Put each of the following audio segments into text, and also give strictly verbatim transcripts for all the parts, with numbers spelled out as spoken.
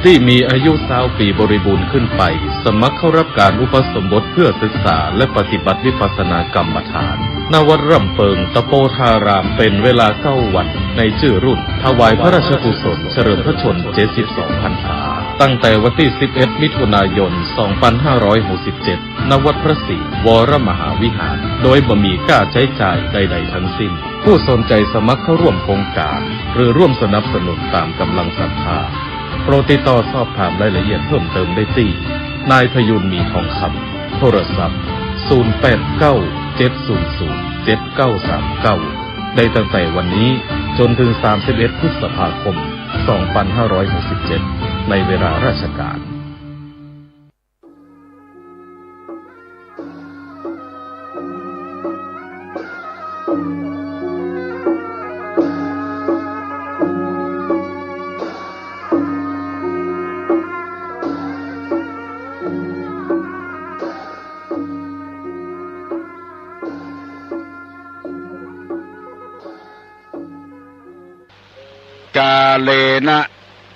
ตี้มีอายุซาวปีบริบูรณ์ขึ้นไป สมัครเข้าฮับก๋านอุปสมบทเปื้อศึกษาและปฏิบัติวิปัสสนากรรมฐาน ณ วัดร่ำเปิงตะโปธาราม เป๋นเวลาเก้าวัน ในจื้อรุ่นถวายพระราชกุศลเฉลิมพระชนม์เจ็ดสิบสองพรรษา ตั้งแต่วันตี้สิบเอ็ดมิถุนายนสองพันห้าร้อยหกสิบเจ็ด ณ วัดพระศรีวรมหาวิหาร โดยบ่มีก้าใจ๊จ่ายใดๆ ทั้งสิ้น ผู้สนใจ๋สมัครเข้าร่วมโครงก๋าน หรือร่วมสนับสนุนต๋ามก๋ำลังศรัทธา โปรดติดต่อสอบถามรายละเอียดเพิ่มเติมได้ตี้ นายพยูน มีทองคำ โทรศัพท์ ศูนย์แปดเก้า เจ็ดศูนย์ศูนย์ เจ็ดเก้าสามเก้า ได้ตั้งแต่วันนี้จ๋นเถิงสามสิบเอ็ดพฤษภาคมสองพันห้าร้อยหกสิบเจ็ด ในเวลาราชก๋าน กาเลนะ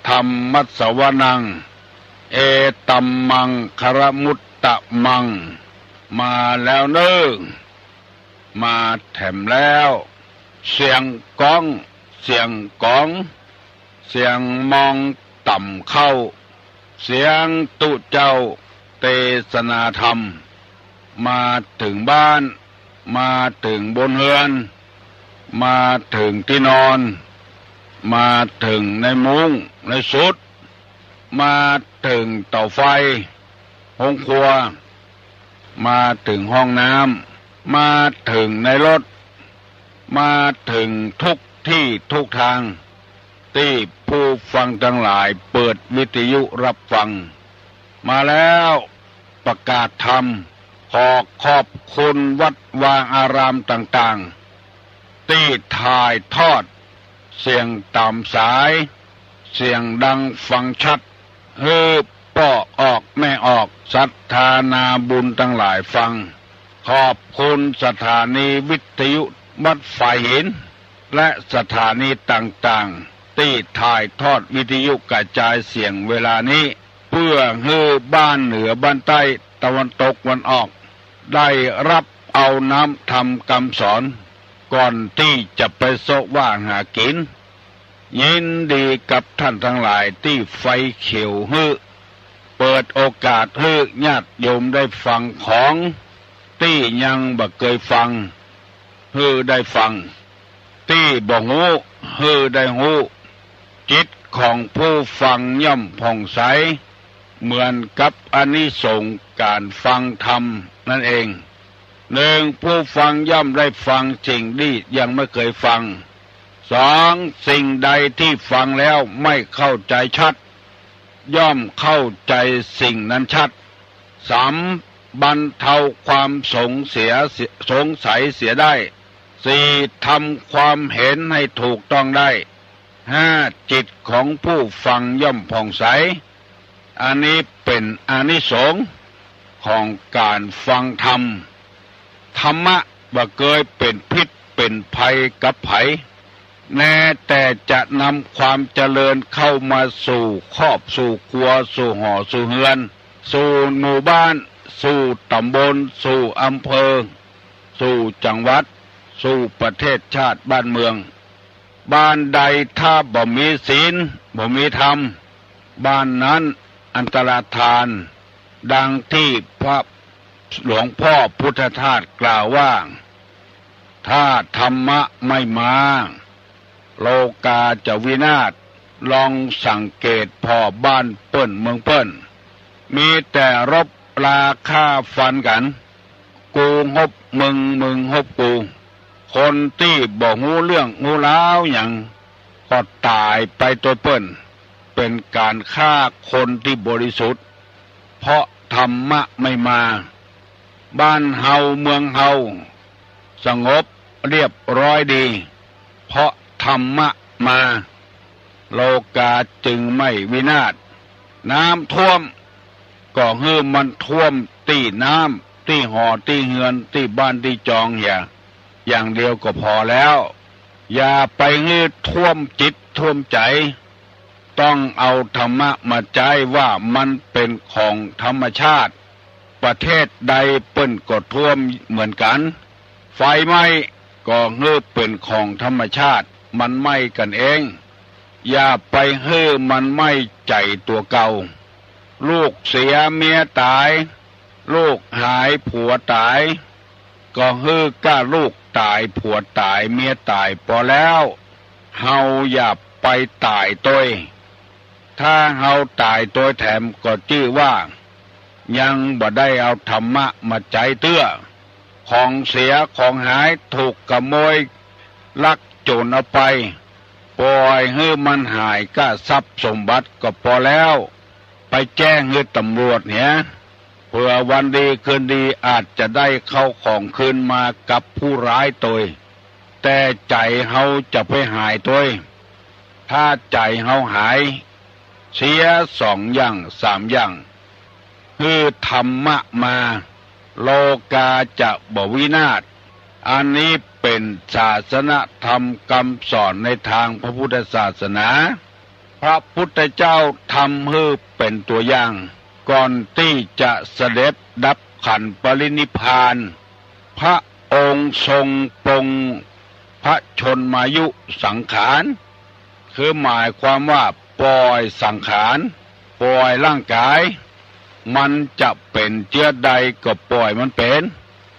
ธัมมัสสวนัง เอตัมมังคละมุตตะมัง มาแล้วเน่อ มาแถมแล้ว เสียงก๊อง เสียงก๋อง เสียงมองต่ำเข้า เสียงตุ๊เจ้าเตสนาธรรม มาเถิงบ้าน มาเถิงบนเฮือน มาเถิงตี้นอน มาเถิงในมุ้งในสุด มาเถิงเต๋าไฟ โฮงครัว มาเถิงห้องน้ำ มาเถิงในรถ มาเถิงทุกตี้ทุกตาง ตี้ผู้ฟังตังหลายเปิดวิทยุฮับฟัง มาแล้ว ประกาศธรรม ขอขอบคุณวัดวาอารามต่างๆ ตี้ถ่ายทอด เสียงต๋ามสาย เสียงดังฟังชัด หื้อป้อออกแม่ออก ศรัทธานาบุญตังหลายฟัง ขอบคุณสถานีวิทยุวัดฝายหิน และสถานีต่างๆ ตี้ถ่ายทอดวิทยุกระจายเสียงเวลานี้ เปื้อหื้อบ้านเหนือบ้านใต้ ตะวันตกวันออก ได้ฮับเอาน้ำธรรมกำสอน ก่อนตี้จะไปเซาะว่าหากิ๋น ยินดีกับต้านตังหลายตี้ไฟเขียวหื้อ เปิดโอกาสหื้อญาติโยมได้ฟังของตี้ยังบ่เกยฟัง หื้อได้ฟัง ตี้บ่ฮู้ หื้อได้ฮู้ จิตของผู้ฟังย่อมผ่องใส เหมือนกับอานิสงส์ก๋านฟังธรรมนั้นเอง หนึ่ง ผู้ฟังย่อมได้ฟังสิ่งตี้ยังไม่เกยฟัง สอง สิ่งใดตี้ฟังแล้วไม่เข้าใจ๋ชัด ย่อมเข้าใจ๋สิ่งนั้นชัด สาม บรรเทาความสงเสีย สงสัยเสียได้ สี่ ทำความเห็นให้ถูกต้องได้ ห้า จิตของผู้ฟังย่อมผ่องใส อันนี้เป๋นอานิสงส์ของก๋านฟังธรรม ธรรมะบ่เกยเป๋นพิษเป๋นภัยกับใผ แน่แต่จะนำความเจริญเข้ามาสู่ครอบสู่ครัว สู่หอสู่เฮือน สู่หมู่บ้าน สู่ต๋ำบล สู่อำเภอ สู่จังหวัด สู่ประเทศชาติบ้านเมือง บ้านใดถ้าบ่มีศีล บ่มีธรรม บ้านนั้นอันตรธาน ดังตี้พระหลวงพ่อพุทธทาสกล่าวว่า ถ้าธรรมะไม่มา โลกาจะวินาศ ลองสังเกตผ่อบ้านเปิ้นเมืองเปิ้น มีแต่รบราฆ่าฟันกั๋น กูฮบมึง มึงฮบกู คนตี้บ่ฮู้เรื่องฮู้ราวหยัง ก็ต๋ายไปตวยเปิ้น เป๋นก๋านฆ่าคนตี้บริสุทธิ์ เพราะธรรมะไม่มา บ้านเฮาเมืองเฮาสงบเรียบร้อยดี เพราะธรรมะมา โลกาจึงไม่วินาศ น้ำท่วม ก็หื้อมันท่วมตี้น้ำ ตี้หอตี้เฮือน ตี้บ้านตี้จองเหีย อย่างเดียวก็พอแล้ว อย่าไปหื้อท่วมจิตท่วมใจ๋ ต้องเอาธรรมะมาใจ๊ว่ามันเป๋นของธรรมชาติ ประเทศใดเปิ้นก็ท่วมเหมือนกั๋น ไฟไหม้ก็หื้อเป๋นของธรรมชาติ มันไหม้กั๋นเอง อย่าไปหื้อมันไหม้ใจ๋ตั๋วเก่า ลูกเสียเมียต๋าย ลูกหายผัวต๋าย ก็หื้อก้าลูกต๋ายผัวต๋ายเมียต๋ายปอแล้ว เฮาอย่าไปต๋ายตวย ถ้าเฮาต๋ายตวยแถมก็จื้อว่ายังบ่ได้เอาธรรมะมาใจ๊เตื้อ ของเสียของหายถูกขโมยลักโจ๋รเอาไป ป่อยหื้อมันหายก้าทรัพย์สมบัติก็ปอแล้ว ไปแจ้งหื้อต๋ำรวจเหีย เผื่อวันดีคืนดีอาจจะได้เข้าของคืนมากับผู้ร้ายตวย แต่ใจ๋เฮาจะไปหายตวย ถ้าใจ๋เฮาหายเสียสองอย่างสามอย่าง หื้อธรรมะมา โลกาจะบ่วินาศ อันนี้เป๋นศาสนธรรมกำสอนในตางพระพุทธศาสนา พระพุทธเจ้าทำหื้อเป๋นตั๋วอย่าง ก่อนตี้จะเสด็จดับขันธปรินิพพาน พระองค์ทรงปลงพระชนมายุสังขาร คือหมายความว่าป่อยสังขาร ป่อยร่างก๋าย มันจะเป๋นเจื้อใดก็ป่อยมันเป๋น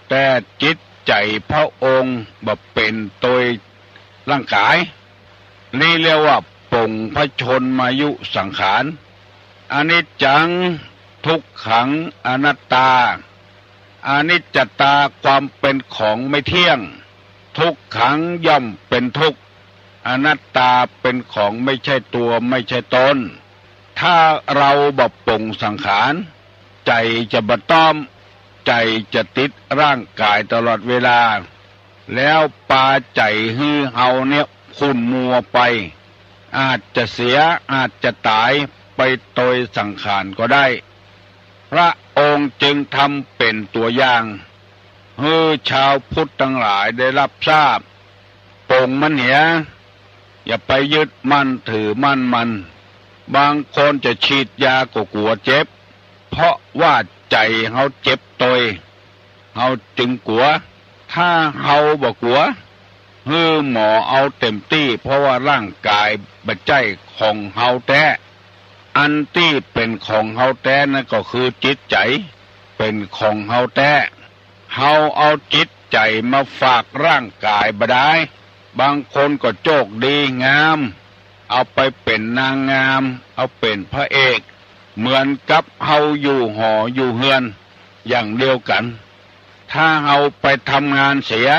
แต่จิตใจ๋พระองค์บ่เป๋นตวยร่างก๋าย นี่เรียกว่าปลงพระชนมายุสังขาร อนิจจัง ทุกขัง อนัตตา อนิจจตาความเป๋นของไม่เที่ยง ทุกขังย่อมเป๋นทุกข์ อนัตตาเป๋นของไม่ใช่ตัวไม่ใช่ตน ถ้าเฮาบ่ปลงสังขาร ใจ๋จะบ่ต้อม ใจ๋จะติดร่างก๋ายตลอดเวลา แล้วปาใจ๋หื้อเฮาเนี่ยขุ่นมัวไป อาจจะเสีย อาจจะต๋ายไปตวยสังขารก็ได้ พระองค์จึงทำเป๋นตั๋วอย่าง หื้อชาวพุทธตังหลายได้ฮับทราบ ปลงมันเหีย อย่าไปยึดมั่นถือมั่นมัน บางคนจะฉีดยาก็กั๋วเจ็บ เพราะว่าใจ๋เฮาเจ็บตวย เฮาจึงกั๋ว ถ้าเฮาบ่กั๋ว หื้อหมอเอาเต็มตี้ เพราะว่าร่างก๋ายบ่ใจ้ของเฮาแต๊ อันตี้เป๋นของเฮาแต๊นั้นก็คือจิตใจ๋เป๋นของเฮาแต๊ เฮาเอาจิตใจ๋มาฝากร่างก๋ายบ่ดาย บางคนก็โจคดีงาม เอาไปเป๋นนางงาม เอาเป๋นพระเอก เหมือนกับเฮาอยู่หออยู่เฮือนอย่างเดียวกั๋น ถ้าเฮาไปทำงานเสีย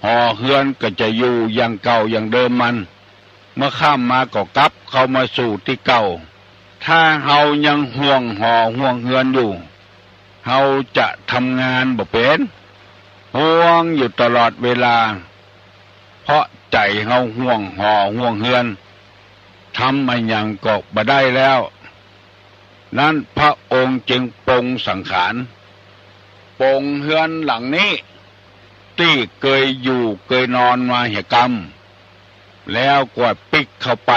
หอเฮือนก็จะอยู่อย่างเก่าอย่างเดิมมัน เมื่อค่ำมาก็กลับเข้ามาสู่ตี้เก่า ถ้าเฮายังห่วงหอห่วงเฮือนอยู่ เฮาจะทำงานบ่เป๋น ห่วงอยู่ตลอดเวลา เพราะใจ๋เฮาห่วงหอห่วงเฮือน ทำอะหยังก็บ่ได้แล้ว นั้นพระองค์จึงปลงสังขาร ปลงเฮือนหลังนี้ ตี้เกยอยู่เกยนอนมาเหียกำ แล้วก็ปิ๊กเข้าไป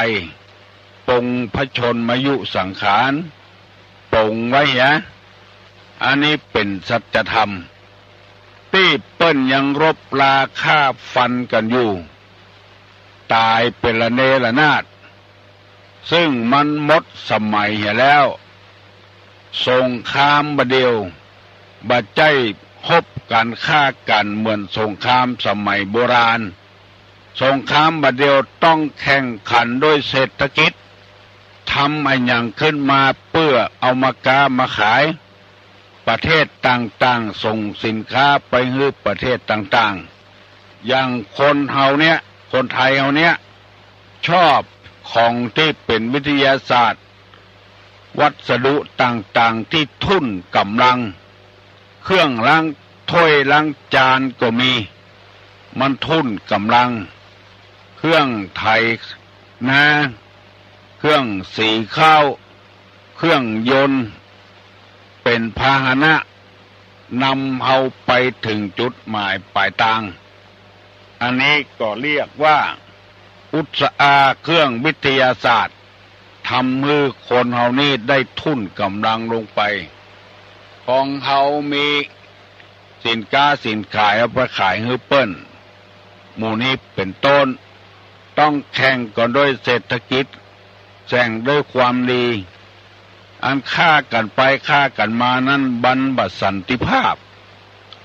ปลงพระชนมายุสังขาร ปลงไว้เหีย อันนี้เป๋นสัจธรรม ตี้เปิ้นยังรบราฆ่าฟันกั๋นอยู่ ต๋ายเป๋นระเนระนาด ซึ่งมันหมดสมัยเหียแล้ว สงครามบ่าเดี่ยว บ่ใจ้ฮบกั๋นฆ่ากั๋นเหมือนสงครามสมัยโบราณ สงครามบ่าเดี่ยวต้องแข่งขันด้วยเศรษฐกิจ ทำอะหยังขึ้นมาเปื้อเอามาก๊ามาขาย ประเทศต่างๆ ส่งสินค้าไปหื้อประเทศต่างๆ อย่างคนเฮาเนี่ย คนไทยเฮาเนี่ย ชอบของตี้เป๋นวิทยาศาสตร์ วัสดุต่างๆ ตี้ทุ่นก๋ำลัง เครื่องล้างถ้วยล้างจานก็มี มันทุ่นก๋ำลัง เครื่องไถนา เครื่องสีข้าว เครื่องยนต์ เป๋นพาหนะนำเฮาไปเถิงจุดหมายปลายตาง อันนี้ก็เรียกว่า อุตสาหะเครื่องวิทยาศาสตร์ ทำหื้อคนเฮานี้ได้ทุ่นก๋ำลังลงไป ของเฮามีสินก๊าสินขายเอาไปขายหื้อเปิ้น หมู่นี้เป๋นต้น ต้องแข่งกั๋นด้วยเศรษฐกิจ แข่งด้วยความดี อันฆ่ากั๋นไปฆ่ากั๋นมานั้นมันบ่สันติภาพ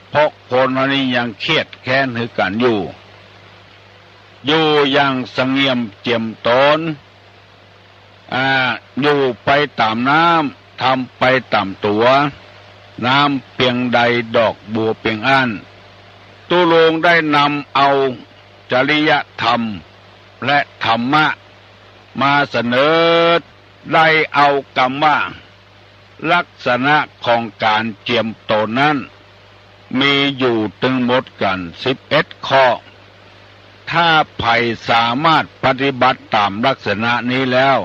เพราะคนเฮานี้ยังเคียดแค้นหื้อกั๋นอยู่ อยู่อย่างสงบเจียมตน อ่า อยู่ไปต๋ามน้ำ ทำไปต๋ามตั๋ว น้ำเปียงใดดอกบัวเปียงอั้น ตุ๊ลุงได้นำเอาจริยธรรมและธรรมะมาเสนอ ได้เอากำว่า ลักษณะของก๋านเจียมตนนั้น มีอยู่ตึงหมดกั๋นสิบเอ็ดข้อ ถ้าใผสามารถปฏิบัติต๋ามลักษณะนี้แล้ว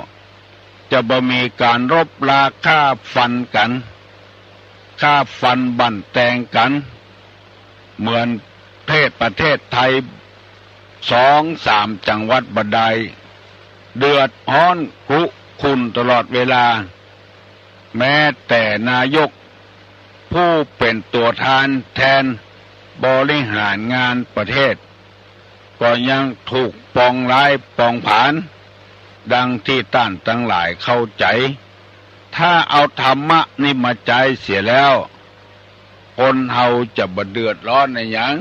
จะบ่มีก๋านรบราฆ่าฟันกั๋น ฆ่าฟันบั่นแตงกั๋น เหมือนเทศประเทศไทยสองสามจังหวัดบ่ดาย เดือดฮ้อนครุกรุ่นตลอดเวลา แม้แต่นายกผู้เป๋นตั๋วแทนบริหารงานประเทศ ก็ยังถูกปองร้ายปองผลาญ ดังตี้ต้านตังหลายเข้าใจ๋ ถ้าเอาธรรมะนี้มาใจ๊เสียแล้ว คนเฮาจะบ่เดือดฮ้อนอะหยัง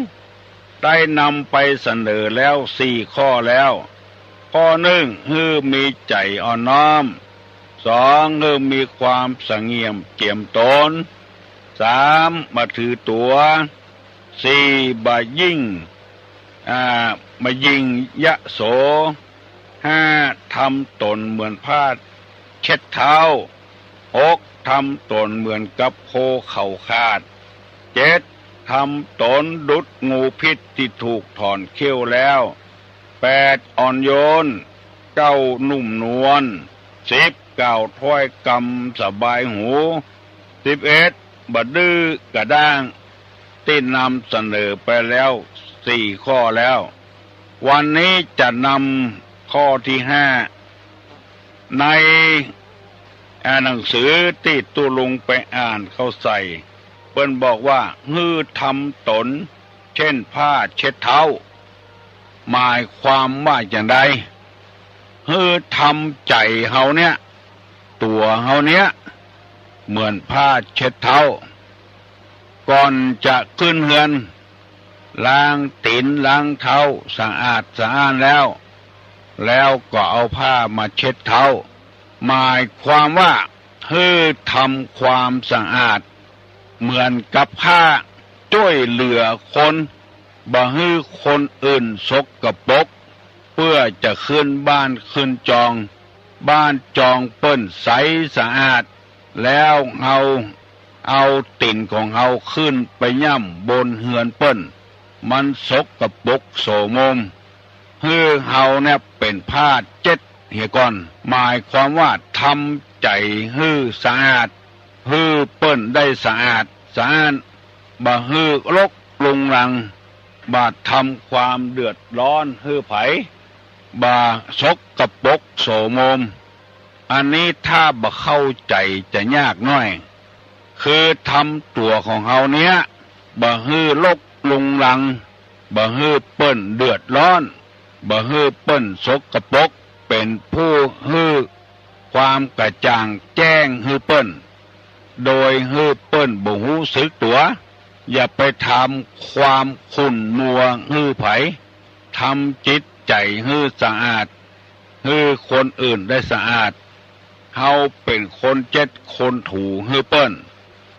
ได้นำไปเสนอแล้วสี่ข้อแล้ว ข้อนึ่ง หื้อมีใจ๋อ่อนน้อม สอง หื้อมีความสงบเจียมตน สาม บ่ถือตั๋ว สี่ บ่ยิ่ง อ่า บ่ยิ่งยโส ห้า ทำต๋นเหมือนผ้าเช็ดเท้า หก ทำต๋นเหมือนกับโคเขาขาด เจ็ด ทำต๋นดุจงูพิษตี้ถูกถอนเขี้ยวแล้ว แปด อ่อนโยน เก้า นุ่มนวล สิบ กล่าวถ้อยกำสบายหู สิบเอ็ด บ่ดื้อกระด้าง ตี้นำเสนอไปแล้วสี่ข้อแล้ว วันนี้จะนำข้อตี้ห้า ใน อ่า หนังสือตี้ตุ๊ลุงไปอ่านเข้าใส่ เปิ้นบอกว่า หื้อทำต๋นเช่นผ้าเช็ดเท้า หมายความว่าอย่างใด หื้อทำใจ๋เฮาเนี่ย ตั๋วเฮาเนี่ย เหมือนผ้าเช็ดเท้า ก่อนจะขึ้นเฮือน ล้างตี๋นล้างเท้าสะอาดสะอ้านแล้ว แล้วก็เอาผ้ามาเช็ดเท้า หมายความว่า หื้อทำความสะอาด เหมือนกับผ้า จ้วยเหลือคน บ่หื้อคนอื่นสกปรก เปื้อจะขึ้นบ้านขึ้นจอง บ้านจองเปิ้นใสสะอาด แล้วเฮาเอาตี๋นของเฮาขึ้นไปย่ำบนเฮือนเปิ้น มันสกปรกโสมม หื้อเฮาเนี่ยเป๋นผ้าเช็ดเหียก่อน หมายความว่าทำใจ๋หื้อสะอาด หื้อเปิ้นได้สะอาดสะอ้าน บ่หื้อรกรุงรัง บ่ทำความเดือดฮ้อนหื้อใผ บ่สกปรกโสมม อันนี้ถ้าบ่เข้าใจ๋จะยากหน้อย คือทำตั๋วของเฮาเนี่ย บ่หื้อรกรุงรัง บ่หื้อเปิ้นเดือดฮ้อน บ่หื้อเปิ้นสกปรก เป๋นผู้หื้อความกระจ่างแจ้งหื้อเปิ้น โดยหื้อเปิ้นบ่ฮู้สึกตั๋ว อย่าไปทำความขุ่นมัวหื้อใผ ทำจิตใจ๋หื้อสะอาด หื้อคนอื่นได้สะอาด เฮาเป๋นคนเช็ดคนถูหื้อเปิ้น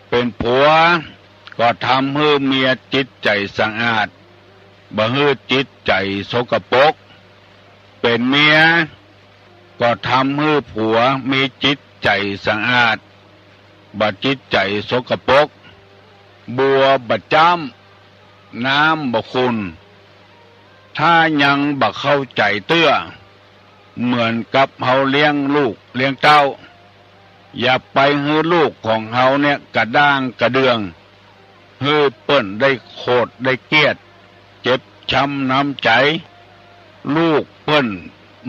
เป๋นผัวก็ทำหื้อเมียจิตใจ๋สะอาด บ่หื้อจิตใจ๋สกปรก เป๋นเมียก็ทำหื้อผัวมีจิตใจ๋สะอาด บ่จิตใจ๋สกปรก บัวบ่จ้ำ น้ำบ่ขุ่น ถ้ายังบ่เข้าใจ๋เตื้อ เหมือนกับเฮาเลี้ยงลูกเลี้ยงเต้า อย่าไปหื้อลูกของเฮาเนี่ยกระด้างกระเดื่อง หื้อเปิ้นได้โขดได้เกลียด เจ็บช้ำน้ำใจ๋ ลูกเปิ้น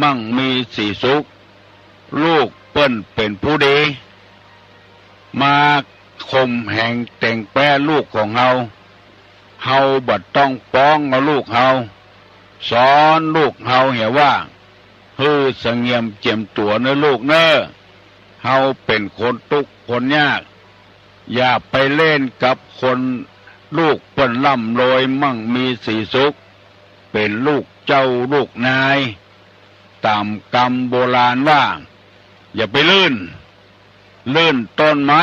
มั่งมีสีสุข ลูก เปิ้นเป๋นผู้ดี มาข่มเหงเต๋งแป๊ลูกของเฮา เฮาบ่ต้องป๊องเอาลูกเฮา สอนลูกเฮาเหียว่า หื้อสะเงียมเจียมตั๋วเน่อลูกเน่อ เฮาเป๋นคนตุ๊กคนยาก อย่าไปเล่นกับคน ลูกเปิ้นร่ำรวยมั่งมีสีสุข เป๋นลูกเจ้าลูกนาย ต๋ามกำโบราณว่า อย่าไปลื่น ลื่นต้นไม้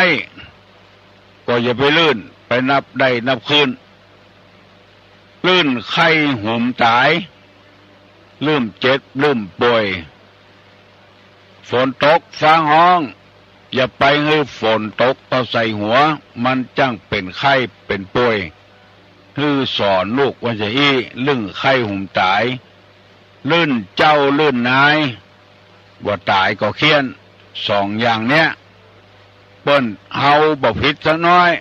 ก็อย่าไปลื่น ไปนับได้นับคืน ลื่นไข้หุมต๋าย ลื่นเจ็บลื่นป่วย ฝนตกฟ้าฮ้อง อย่าไปหื้อฝนตกเข้าใส่หัว มันจั้งเป๋นไข้เป๋นป่วย หื้อสอนลูกว่าจะอี้ ลื่นไข้หุมต๋าย ลื่นเจ้าลื่นนาย บ่ต๋ายก็เฆี่ยน สองอย่างเนี้ย เปิ้น เฮาบ่ผิดสักน้อย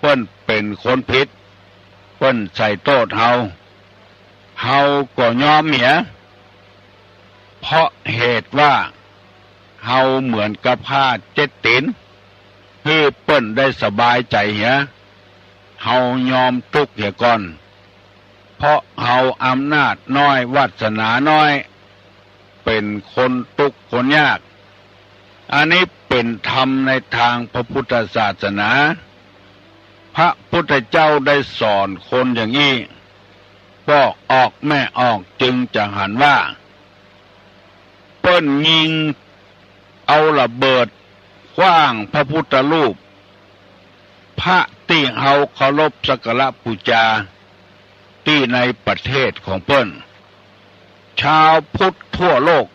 เปิ้นเป๋นคนผิด เปิ้นใส่โต้ษเฮา เฮาก็ยอมเหีย เพราะเหตุว่า เฮาเหมือนกับผ้าเจ็ดตี๋น หื้อเปิ้นได้สบายใจ๋เหีย เฮายอมตุ๊กเหียก่อน เพราะเฮาอำนาจน้อยวาสนาน้อย เป๋นคนตุ๊กคนยาก อันนี้เป๋นธรรมในตางพระพุทธศาสนา พระพุทธเจ้าได้สอนคนอย่างอี้ ป้อออกแม่ออกจึงจะหันว่า เปิ้นยิงเอาระเบิดขว้างพระพุทธรูป พระตี้เฮาเคารพสักการะปู๋จา ตี้ในประเทศของเปิ้น ชาวพุทธทั่วโลก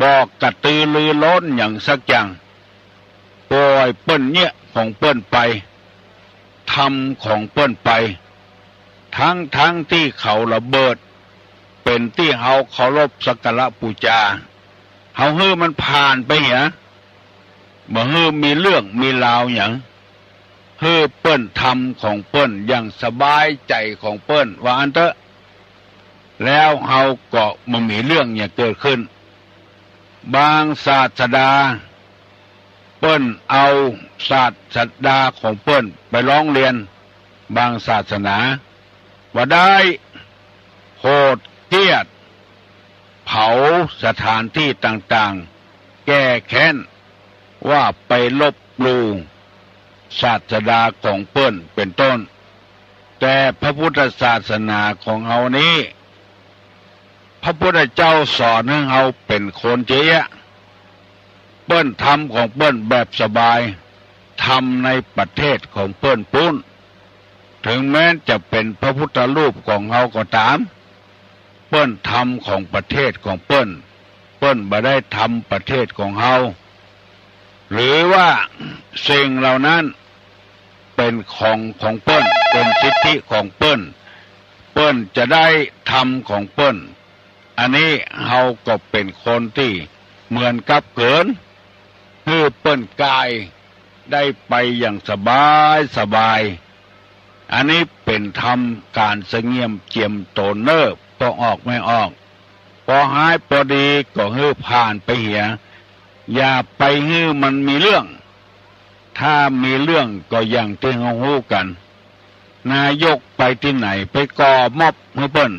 บ่กระตือรือร้นหยังสักอย่าง ป่อยเปิ้นเยียะของเปิ้นไป ทำของเปิ้นไป ตึงๆ ตี้เขาระเบิด เป๋นตี้เฮาเคารพสักการะปู๋จา เฮาหื้อมันผ่านไปเหีย บ่หื้อมีเรื่องมีราวหยัง หื้อเปิ้นทำของเปิ้นอย่างสบายใจ๋ของเปิ้น ว่าอั้นเต๊อะ แล้วเฮาก็บ่มีเรื่องหยังเกิดขึ้น บางศาสดา เปิ้นเอาศาสดาของเปิ้นไปร้องเรียน บางศาสนา ว่าได้โหดเหี้ยม เผาสถานตี้ต่างๆ แก้แค้น ว่าไปลบหลู่ศาสดาของเปิ้นเป๋นต้น แต่พระพุทธศาสนาของเฮานี้ พระพุทธเจ้าสอนหื้อเฮาเป๋นคนเยียะ เปิ้นทำของเปิ้นแบบสบาย ทำในประเทศของเปิ้นปู๊น ถึงแม้จะเป๋นพระพุทธรูปของเฮาก็ต๋าม เปิ้นทำของประเทศของเปิ้น เปิ้นบ่ได้ทำประเทศของเฮา หรือว่าสิ่งเหล่านั้นเป๋นของของเปิ้น เป๋นสิทธิของเปิ้น เปิ้นจะได้ทำของเปิ้น อันนี้เฮาก็เป๋นคนตี้เหมือนกับเกิน หื้อเปิ้นกายได้ไปอย่างสบายสบาย อันนี้เป๋นธรรมก๋านสะเงียมเจียมต๋นเน่อ ป้อออกแม่ออก ปอฮ้ายปอดีก็หื้อผ่านไปเหีย อย่าไปหื้อมันมีเรื่อง ถ้ามีเรื่องก็อย่างตี้เฮาฮู้กั๋น นายกไปตี้ไหนไปก่อม็อบหื้อเปิ้น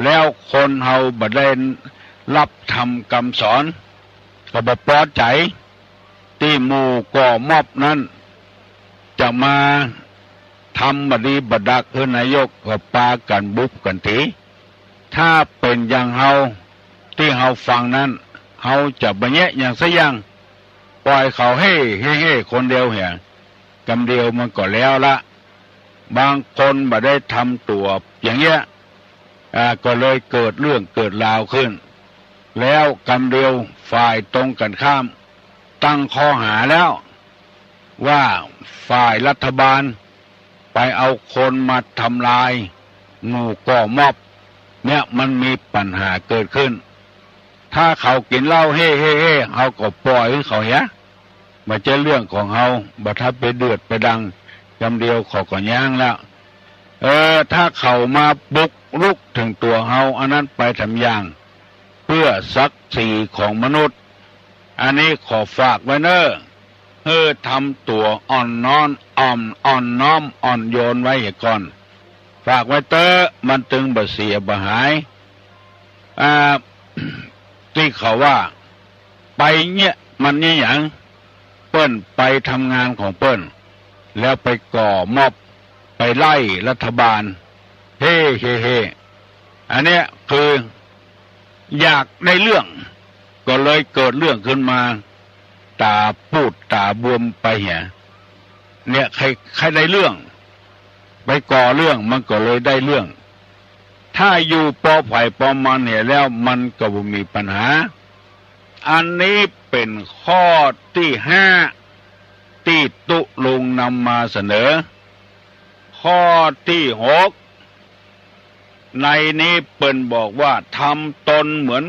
แล้วคนเฮาบ่ได้ฮับธรรมกำสอน ก็บ่ปอใจ๋ ตี้หมู่ก่อม็อบนั้น จะมาทำบ่ดีบ่ดักหื้อนายก ก็ปากั๋นบุบกั๋นตี๋ ถ้าเป๋นอย่างเฮา ตี้เฮาฟังนั้น เฮาจะบ่แยะหยังสักอย่าง ป่อยเขาเฮ่เฮ่เฮ่คนเดียวเหีย กำเดียวมันก็แล้วละ บางคนบ่ได้ทำตั๋วอย่างเยียะ อ่า ก็เลยเกิดเรื่องเกิดราวขึ้น แล้วกำเดียวฝ่ายตรงกั๋นข้าม ตั้งข้อหาแล้ว ว่าฝ่ายรัฐบาลไปเอาคนมาทำลายหมู่ก่อม็อบ เนี่ยมันมีปัญหาเกิดขึ้น ถ้าเขากิ๋นเหล้าเฮ่เฮ่เฮ่ เฮาก็ป่อยหื้อเขาเหีย บ่ใจ้เรื่องของเฮา บ่ทันไปเดือดไปดัง กำเดียวเขาก็ย้างแล้ว เออ ถ้าเขามาบุกรุกเถิงตั๋วเฮา อันนั้นไปทำอย่าง เปื้อศักดิ์ศรีของมนุษย์ อันนี้ขอฝากไว้เน้อ หื้อทำตั๋วอ่อนน้อม อ่อน อ่อนน้อมอ่อนโยนไว้เหียก่อน ฝากไว้เต๊อะ มันตึงบ่เสียบ่หาย อ่า ตี้เขาว่า ไปเนี่ยมันเนี่ยหยัง เปิ้นไปทำงานของเปิ้น แล้วไปก่อม็อบ ไปไล่รัฐบาล เฮ่ เฮ่ เฮ่ อันเนี้ยคือ อยากได้เรื่อง ก็เลยเกิดเรื่องขึ้นมา ต๋าปูดต๋าบวมไปเหีย เนี่ย ใคร ใครได้เรื่อง ไปก่อเรื่อง มันก็เลยได้เรื่อง ถ้าอยู่ปอใผปอมันเหียแล้ว มันก็บ่มีปัญหา อันนี้เป๋นข้อตี้ห้า ตี้ตุ๊ลุงนำมาเสนอ ข้อตี้หก ในนี้เปิ้นบอกว่า ทำตนเหมือน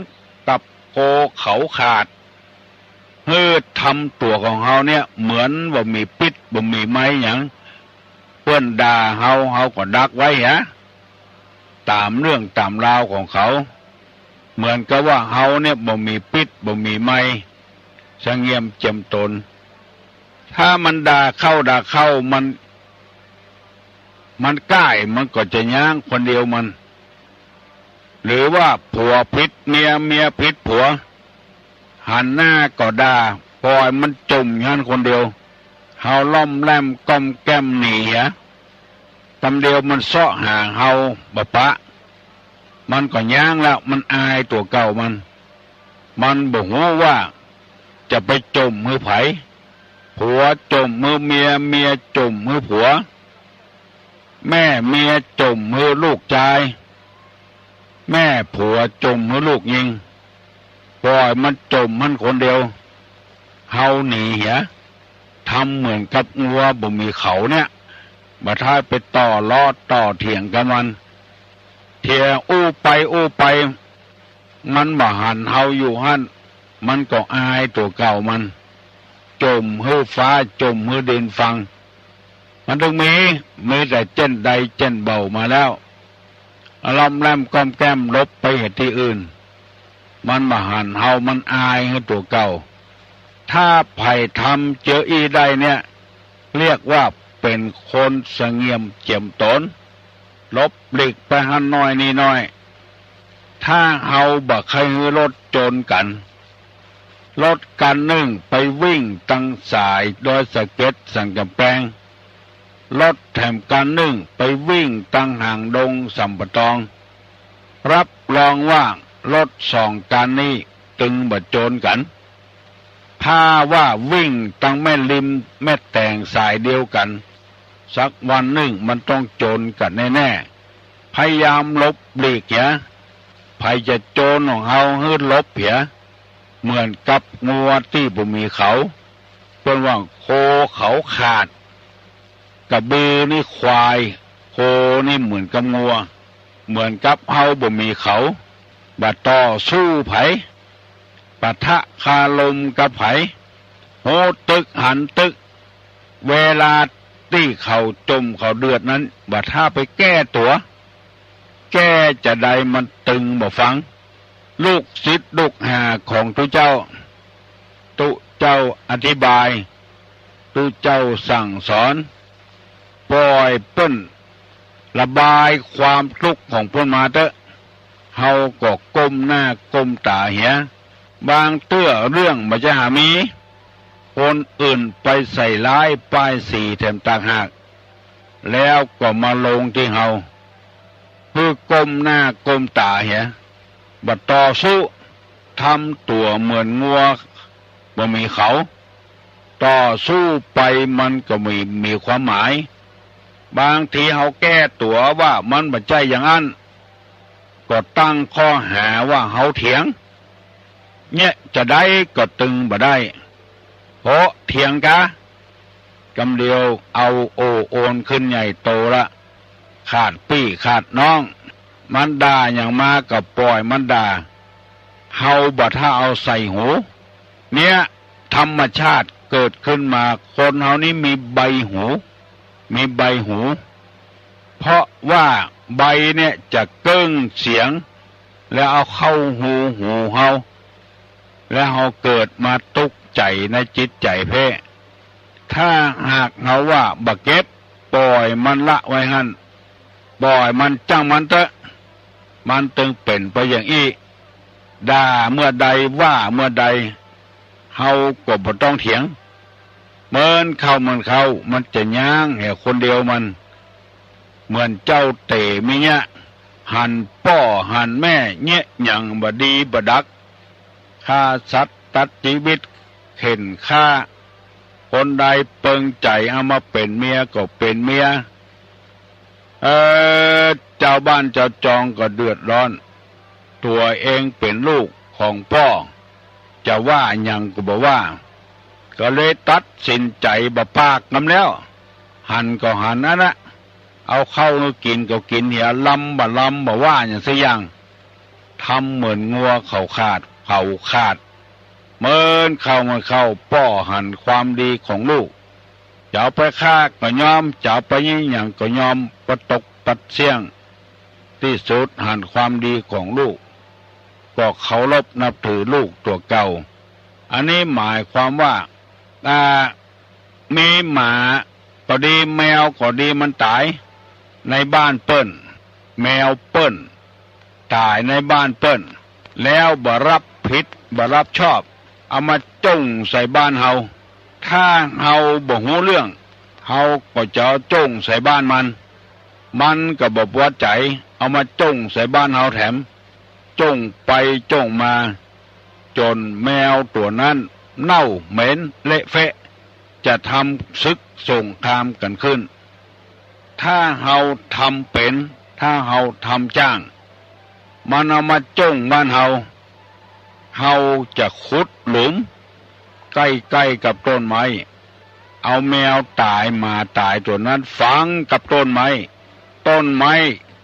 กับโคเขาขาด หื้อทำตั๋วของเฮาเนี่ย เหมือนบ่มีปิ๊ดบ่มีไม้หยัง เปิ้นด่าเฮา เฮาก็ดักไว้หะ ต๋ามเรื่องต๋ามราวของเขา เหมือนกับว่าเฮาเนี่ยบ่มีปิ๊ดบ่มีไม้ สะเงียมเจียมต๋น ถ้ามันด่าเข้าด่าเข้า มัน มันก้าย มันก็จะย้างคนเดียวมัน หรือว่าผัวผิดเมีย เมียผิดผัว หันหน้าก็ด่า ปล่อยมันจุ่มอยู่หั้นคนเดียว เฮาล่อมแล่มก้อมแก้มหนีเหีย กำเดียวมันเซาะหาเฮาบ่ปะ มันก็ย้างแล้ว มันอายตั๋วเก่ามัน มันบ่ฮู้ว่าจะไปจุ่มหื้อใผ ผัวจุ่มหื้อเมีย เมียจุ่มหื้อผัว แม่เมียจุ่มหื้อลูกจาย แม่ผัวจุ่มหื้อลูกญิง ปล่อยมันจุ่มหั้นคนเดียว เฮาหนีเหีย ทำเหมือนกับงัวบ่มีเขาเนี่ย บ่ท้าไปต่อล้อต่อเถียงกับมัน เถียงอู้ไปอู้ไป มันบ่หันเฮาอยู่หั้น มันก็อายตั๋วเก่ามัน จุ่มหื้อฟ้าจุ่มหื้อดินฟัง มันตึงมี มีแต่เจ้นใดเจ้นเบามาแล้ว ล่อมแล่มก้อมแก้มหลบไปเหียตี้อื่น มันบ่หันเฮา มันอายหื้อตั๋วเก่า ถ้าใผทำเจออี้ได้เนี่ย เรียกว่าเป๋นคนสะเงียมเจียมต๋น หลบหลีกไปหั้นหน้อยนี่หน้อย ถ้าเฮาบ่ใค่หื้อรถโจรกั๋น รถคันนึ่งไปวิ่งตังสายดอยสะเก็ดสันก๋ำแปง รถแถมคันนึ่งไปวิ่งตังหางดงสัมปะตอง รับรองว่ารถสองคันนี้ตึงบ่โจรกั๋น ถ้าว่าวิ่งตังแม่ริมแม่แตงสายเดียวกั๋น สักวันนึ่งมันต้องโจรกั๋นแน่ๆ พยายามหลบหลีกเหีย ใผจะโจรของเฮาหื้อหลบเหีย เหมือนกับงัวตี้บ่มีเขา เปิ้นว่าโคเขาขาด กระบือนี่ควาย โคนี่เหมือนกับงัว เหมือนกับเฮาบ่มีเขา บ่ต่อสู้ใผ ปะทะคารมกับใผ ฮู้ตึกหันตึก เวลาตี้เขาจมเขาเดือดนั้น บ่ท้าไปแก้ตั๋ว แก้จาใดมันตึงบ่ฟัง ลูกศิษย์ลูกหาของตุ๊เจ้า ตุ๊เจ้าอธิบาย ตุ๊เจ้าสั่งสอน ปล่อยเปิ้นระบายความตุ๊กข์ของเปิ้นมาเต๊อะ เฮาก็ก้มหน้าก้มต๋าเหีย บางเตื้อเรื่องบ่ใจ้หามี คนอื่นไปใส่ร้ายป้ายสีแถมต่างหาก แล้วก็มาลงตี้เฮา หื้อก้มหน้าก้มต๋าเหีย บ่ต่อสู้ ทำตั๋วเหมือนงัวบ่มีเขา ต่อสู้ไปมันก็มี มีความหมาย บางทีเฮาแก้ตั๋วว่ามันบ่ใจ้อย่างอั้น ก็ตั้งข้อหาว่าเฮาเถียง เนี่ยจาใดก็ตึงบ่ได้ เพราะเถียงกา กำเดียวเอาโอ้โอนขึ้นใหญ่โตละ ขาดปี้ขาดน้อง มันด่าหยังมาก็ปล่อยมันด่า เฮาบ่ท้าเอาใส่หู เนี่ยธรรมชาติเกิดขึ้นมา คนเฮานี้มีใบหู มีใบหู เพราะว่าใบเนี่ยจะเกิ้งเสียง แล้วเอาเข้าฮูหูเฮา และเฮาเกิดมาตุ๊กข์ใจ๋ในจิตใจ๋แป๊ ถ้าหากเฮาว่าบ่เก็บ ป่อยมันละไว้หั้น ป่อยมัน จ้างมันเต๊อะ มันตึงเป๋นไปอย่างอี้ ด่าเมื่อใดว่าเมื่อใด เฮาก็บ่ต้องเถียง เหมือนเข้าเหมือนเข้า มันจะย้างแหคนเดียวมัน เหมือนเจ้าเต๋มิยะ หันป้อหันแม่เยียะหยังบ่ดีบ่ดัก ฆ่าสัตว์ตัดจีวิต เข่นฆ่า คนใดเปิงใจ๋เอามาเป๋นเมียก็เป๋นเมีย เออ จาวบ้านจาวจองก็เดือดร้อน ตั๋วเองเป๋นลูกของป้อ จะว่าหยังก็บ่ว่า ก็เลยตัดสินใจ๋บ่ปากกำแล้ว หันก็หันอั้นนะ เอาเข้าหื้อกิ๋นก็กิ๋นเหีย ลำบ่ลำบ่ว่าหยังสักอย่าง ทำเหมือนงัวเขาขาด เขาขาด เหมือนเข้าเหมือนเข้า ป้อหันความดีของลูก จะเอาไปฆ่าก็ยอม จะเอาไปเยียะหยังก็ยอม ปะตกปัดเสี้ยง ตี้สุดหันความดีของลูก ก็เคารพนับถือลูกตั๋วเก่า อันนี้หมายความว่า อ่า มีหมาก็ดี แมวก็ดี มันต๋ายในบ้านเปิ้น แมวเปิ้นต๋ายในบ้านเปิ้น แล้วบ่รับผิดบ่รับชอบ เอามาจ้งใส่บ้านเฮา ถ้าเฮาบ่ฮู้เรื่อง เฮาก็จะเอาจ้งใส่บ้านมัน มันก็บ่ปอใจ๋ เอามาจ้งใส่บ้านเฮาแถม จ้งไปจ้งมา จ๋นแมวตั๋วนั้นเน่าเหม็นเละเฟะ จะทำศึกสงครามกั๋นขึ้น ถ้าเฮาทำเป๋น ถ้าเฮาทำจ้าง มันเอามาจ้งบ้านเฮา เฮาจะขุดหลุมใก้ๆ กับต้นไม้ เอาแมวต๋ายหมาต๋ายตั๋วนั้นฝังกับต้นไม้ ต้นไม้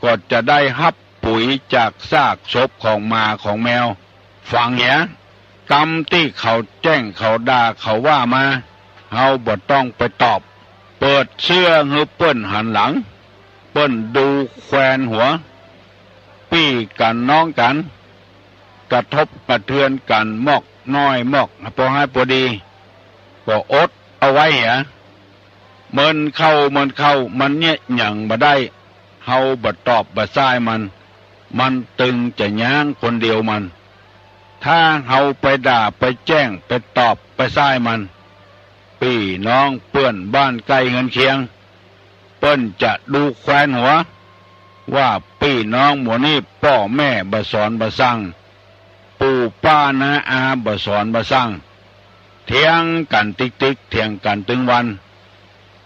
ก็จะได้ฮับ ปุ๋ยจากซากศพของหมาของแมว ฝังเหีย กำตี้เขาแจ้งเขาด่าเขาว่ามา เฮาบ่ต้องไปตอบ เปิดเสื้อหื้อเปิ้นหันหลัง เปิ้นดูแควนหัว ปี้กั๋นน้องกั๋น กระทบกระเทือนกั๋นมากน้อยมากปอฮ้ายปอดี ก็อดเอาไว้เหีย เหมินเข้าเหมินเข้า มันเยียะหยังบ่ได้ เฮาบ่ตอบบ่ซ่ายมัน มันตึงจะย้างคนเดียวมัน ถ้าเฮาไปด่าไปแจ้งไปตอบไปซ่ายมัน ปี้น้องเปื้อนบ้านใก้เฮือนเคียง เปิ้นจะดูแควนหัว ว่าปี้น้องหมู่นี้ป้อแม่บ่สอนบ่สั่ง ปู่ป้าน้าอาบ่สอนบ่สั่ง เถียงกั๋นติ๊กๆ เถียงกั๋นตึงวัน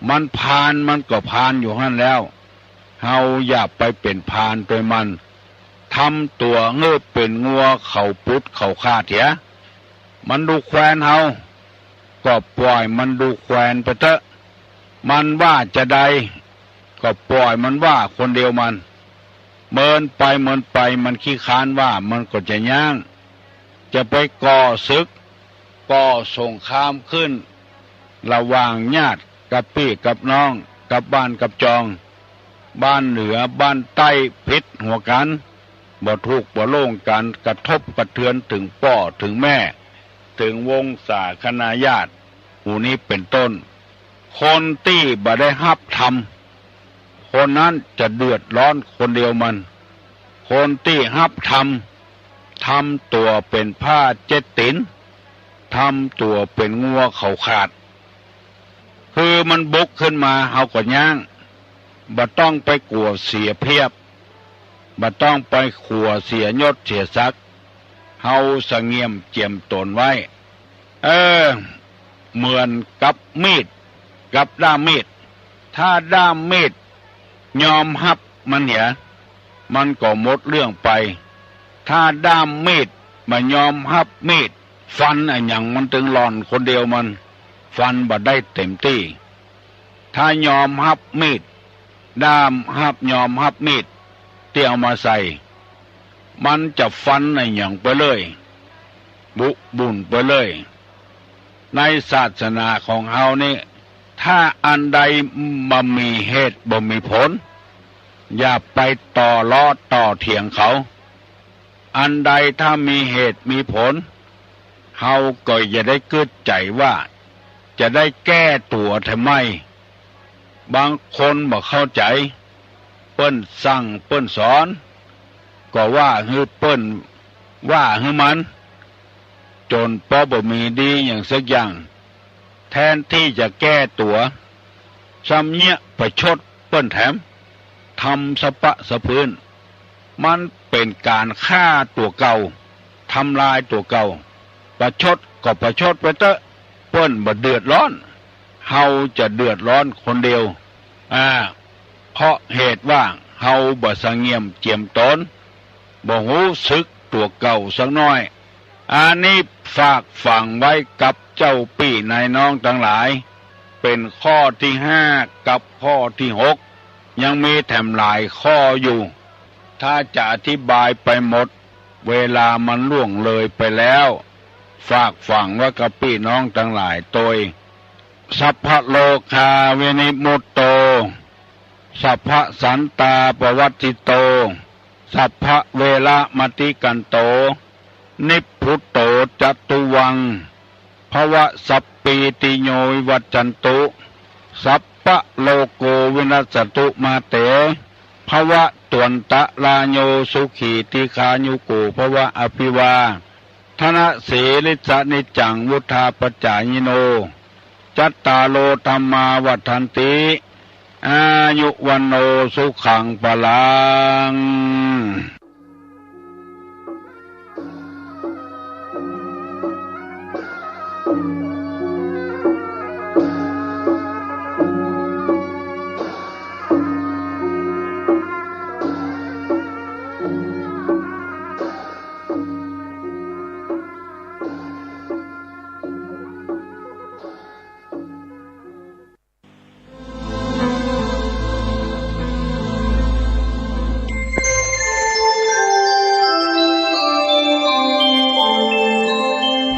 มันพาลมันก็พาลอยู่หั้นแล้ว เฮาอย่าไปเป๋นพาลตวยมัน ทำตั๋วหื้อเป๋นงัวเขาปุดเขาขาดเหีย มันดูแควนเฮา ก็ป่อยมันดูแควนไปเต๊อะ มันว่าจาใด ก็ป่อยมันว่าคนเดียวมัน เหมินไปเหมินไป มันขี้ค้านว่า มันก็จะย้าง จะไปก่อศึก ก่อสงครามขึ้น ระหว่างญาติกับปี้กับน้อง กับบ้านกับจอง บ้านเหนือบ้านใต้ผิดหัวกั๋น บ่ถูกบ่โล่งกั๋น กระทบกระเทือนเถิงป้อเถิงแม่ เถิงวงศาคณาญาติ หมู่นี้เป๋นต้น คนตี้บ่ได้ฮับธรรม คนนั้นจะเดือดร้อนคนเดียวมัน คนตี้ฮับธรรม ทำตั๋วเป๋นผ้าเจ็ดตี๋น ทำตั๋วเป๋นงัวเขาขาด คือมันบุกขึ้นมา เฮาก็ย้าง บ่ต้องไปกั๋วเสียเปรียบ บ่ต้องไปกั๋วเสียยศเสียศักดิ์ เฮาสะเงียมเจียมต๋นไว้ เออ เหมือนกับมีด กับด้ามมีด ถ้าด้ามมีดยอมฮับมันเหีย มันก็หมดเรื่องไป ถ้าด้ามมีดบ่ยอมฮับมีด ฟันอะหยังมันตึงหล่อนคนเดียวมัน ฟันบ่ได้เต๋มตี้ ถ้ายอมฮับมีด ด้ามฮับ ยอมฮับมีดตี้เอามาใส่ มันจะฟันอะหยังไปเลย บุบุ่นไปเลย ในศาสนาของเฮานี่ ถ้าอันใดบ่มีเหตุบ่มีผล อย่าไปต่อล้อต่อเถียงเขา อันใดถ้ามีเหตุมีผล เฮาก็อย่าได้กึ๊ดใจ๋ว่าจะได้แก้ตั๋วแถมใหม่ บางคนบ่เข้าใจ๋ เปิ้นสั่งเปิ้นสอน ก็ว่าหื้อเปิ้น ว่าหื้อมัน จ๋นปอบ่มีดีหยังสักอย่าง แทนตี้จะแก้ตั๋ว ซ้ำเยียะประชดเปิ้นแถม ทำสะปะสะพื้น มันเป๋นก๋านฆ่าตั๋วเก่า ทำลายตั๋วเก่า ประชดก็ประชดไปเต๊อะ เปิ้นบ่เดือดร้อน เฮาจะเดือดร้อนคนเดียว อ่า เพราะเหตุว่าเฮาบ่สะเงียมเจียมต๋น บ่ฮู้สึกตั๋วเก่าสักหน้อย อันนี้ฝากฝังไว้กับเจ้าปี้นายน้องตังหลาย เป๋นข้อตี้ห้ากับข้อตี้หก ยังมีแถมหลายข้ออยู่ ถ้าจะอธิบายไปหมด เวลามันล่วงเลยไปแล้ว ฝากฝังไว้กับปี้น้องตังหลายตวย สัพพะโรคาวินิมุตโต สัพพะสันตาปวัตติโต สัพพะเวระมะติกันโต นิพพุโตจตุวัง ภวะสัพปีติโยวิวัจจันตุ สัพพะโรโกวินัสสตุมาเต ภวะตวันตะราโยสุขีทีฆายุโกภวะ อภิวาทะนะสีลิสสะนิจจังวุฑฒาปจายิโน จัตตาโรธัมมาวัฑฒันติ อายุวัณโณสุขังพลัง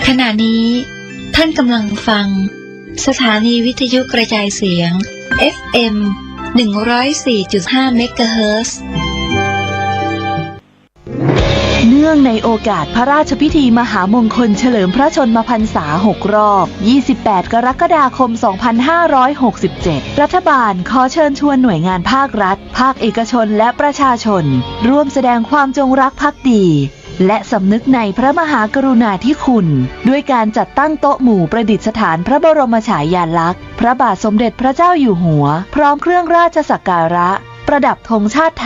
ขณะนี้ท่านกำลังฟังสถานีวิทยุกระจายเสียง เอฟเอ็ม หนึ่งร้อยสี่จุดห้า เมกะเฮิรตซ์ เนื่องในโอกาสพระราชพิธีมหามงคลเฉลิมพระชนมพรรษาหกรอบ ยี่สิบแปด กรกฎาคม สองพันห้าร้อยหกสิบเจ็ด รัฐบาลขอเชิญชวนหน่วยงานภาครัฐ ภาคเอกชน และประชาชน ร่วมแสดงความจงรักภักดี และสำนึกในพระมหากรุณาธิคุณ ด้วยการจัดตั้งโต๊ะหมู่ประดิษฐานพระบรมฉายาลักษณ์ พระบาทสมเด็จพระเจ้าอยู่หัว พร้อมเครื่องราชสักการะ ประดับธงชาติไท